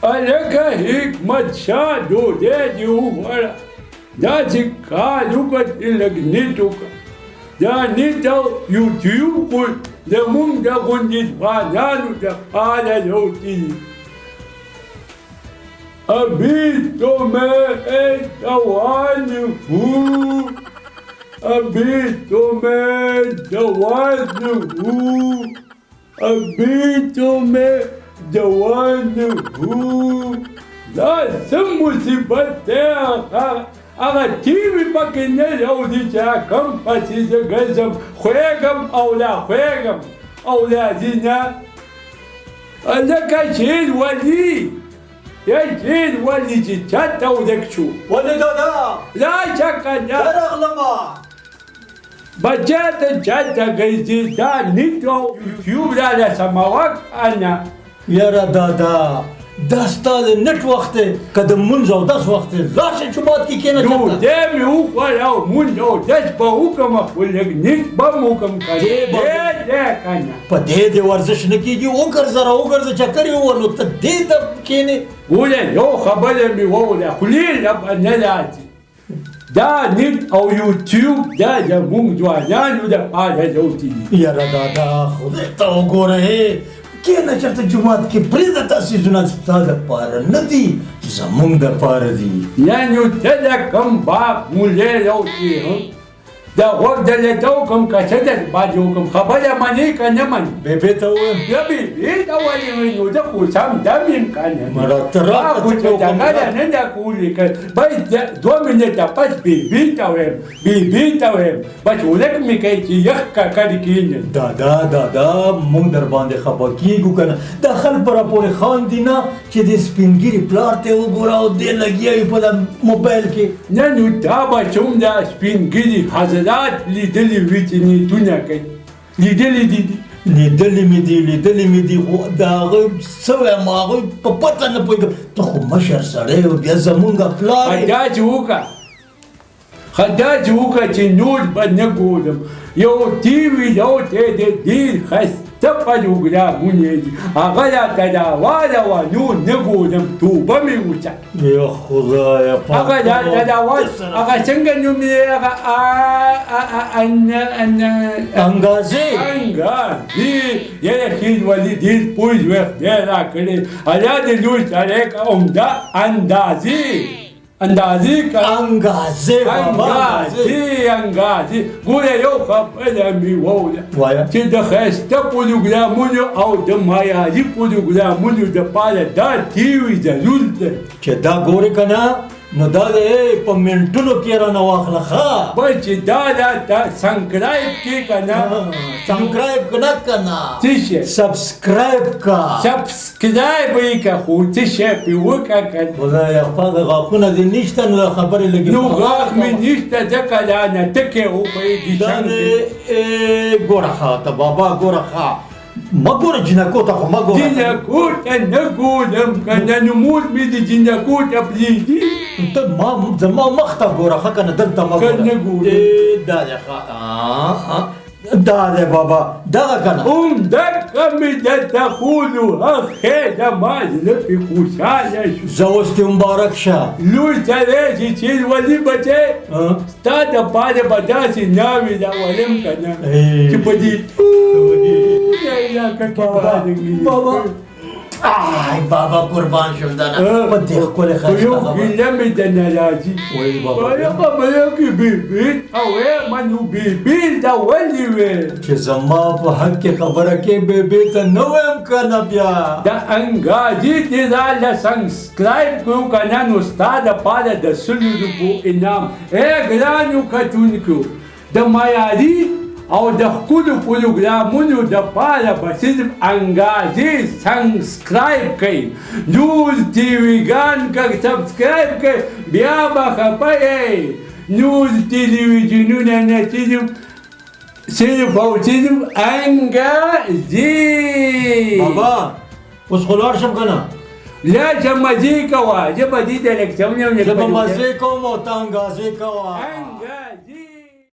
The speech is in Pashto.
هلکه حکمت شاه ډوډۍ دې وخوړه، داسې کار وکړه چې لږ نیت وکړه. دا نیت او یوټیوب خو زموږ د غوندې ځوانانو دپاره یو څه دي. ابھی تو میں جوان ہوں، ابھی تو میں جوان ہوں، ابھی تو میں جوان ہوں. دا څه مصیبت دی؟ هغه ټي وي پکې نه راوځي چې کوم پسې زه ګرځم، خوېږم او لا خوېږم او راځي نه. هلکه شیر ولي، یا شیر ولي چې چاته ورک شو. ولې دادا؟ راشه که نه. زه راغلمه. بچه ته چاته ګرځې؟ دا نیټ او یوټیوب راله سموه که نه. یاره دادا، دا ستا د نټ وخت دی که د مونځ او دس وخت دی؟ لاړ شه جومات کې کښېنه چېرته. ډوډۍ مې وخوړه او مونځ او دس به وکړم، خو لږ نیټ به هم وکړم که نه. دې به- دې دی که نه. په دې دې ورزش نه کېږي. وګرځه را وګرځه، چکر یې ووهه، نو ته دې ته کښېنې. ګوره یو خبره مې واوره، خولې له به نه راځي. دا نیټ او یوټیوب دا زموږ ځوانانو دپاره یو څه دي. یاره دادا، خدای ته وګوره، هې کښېنه چېرته جومات کې، پرېږده دا څیزونه ستا دپاره نه دي، زموږ دپاره دي. نه نو ته د کوم باپ مولې یو څه د غوږ د لته وکړم که څه در باندې وکړم؟ خبره منې که نه منې؟ بېبې ته ووایم. بیا بېبې ته ولې وایې؟ نو زه خو سم دم یم که نه. مړه ته راته ما خو څه چې وکړم؟ دغه نه ده کولې که بس 2 منټه پس بېبې ته وایم، بېبې ته وایم، بس ورک مې کوي چې یخ ککړ کښېنم. دادا دادا، موږ در باندې خفه کېږو که نه؟ دا خلک به راپورې خاندي نه چې د سپین ږیري پلار ته یې وګوره او دی لګیا وي په دا موبایل کې. نه نو تا به څومره سپین ږیري حضرات لیدلي وي چې نیتونه کوي؟ لیدلي دي دي؟ لیدلي مې دي، لیدلي مې دي، خو د هغوی څه وایم، هغوی په پته نه پوهېږم. ته خو مشر سړی یې، بیا زمونږ پلار یې. ښه داسې وکړه، ښه داسې وکړه چې نور به نه ګورم. یو ټي وي یو دی دی ډېر ښایسته پروګرامونه دي، هغه راته راواړوه، نور نه ګورم، توبه مې وکړه. یا خدایه پاکه. هغه راته راواړه، هغه څنګه نوم یې؟ هغه انګازې. انګازې. یاره خیر ولي ډېر پوه زوی خدای راکړی، الله دې لوی سړی که همدا اندازې اندازې که انګازې بابا، انګازې، انګازې. ګوره یو خبره مې واوره وایه. چې د ښایسته پروګرامونو او د معیاري پروګرامونو دپاره دا ټي وي ضرور دی. چې دا ګورې که نه نو دا دی په منټونو کې رانه واخله. ښه بس چې دا راته سنکرایب کې که نه؟ سنکرایب که نه که نه؟ څه شی؟ سبسکرایب که. سبسکرایب یې که، خو څه شی پرې وکړه که نه؟ خدایه پاکه، غاښونه دې نشته نو دا خبرې لږې نو په غاښ مې نشته ځکه رانه ټکی وښویېږي. دا څنګه؟ دې، ګوره ښه ته بابا، ګوره ښه، مه ګوره جینکو ته، خو مه ګوره. جینکو ته نه ګورم که نه، نو مور مې دې جینکو ته پرېږدي. ته زما مخ ته ګوره ښه که نه، دلته مه که ګوره. نه ګورم. دا دی ښه، دا دی بابا، دغه که نه؟ همدغه مې درته ښودو، ښه زما زړه پرې خوشحاله شو. زه اوس دې مبارک شه. لوی سړی چې چېر ولي بچی، ستا دپاره به داسې ناوې راولم که نه چې په دې ټوله علاقه کې بابا، به بابا. آی بابا قربان شم دانه. په دې ښکلې خو یو ښایسته خبره. ګیله مې درنه راځي. وایي بابا. په یو خبره کې بېبي ته وایم، نو بېبي ته ولې وې؟ چې زما په حق کې خبره کې بېبي ته نه وایم که نه بیا. د انګازي دې راله سبسکرایب کړو که نه، نو ستا دپاره د 100 روپو انعام. ای ګرانو کتونکو، د معیاري او د ښکلو پروګرامونو دپاره به صرف انګازې سبسکرایب کړئ. نور ټي وي ګان که سبسکرایب کړئ بیا به خفه یئ. نور ټلویزیونونه نه، صرف او صرف انګازې. بابا اوس خو لاړ شم که نه؟ لاړ شه، مزې کوه. زه به دې ته لږ څه ونیسم. زه به مزې کوم او ته انګازې کوه.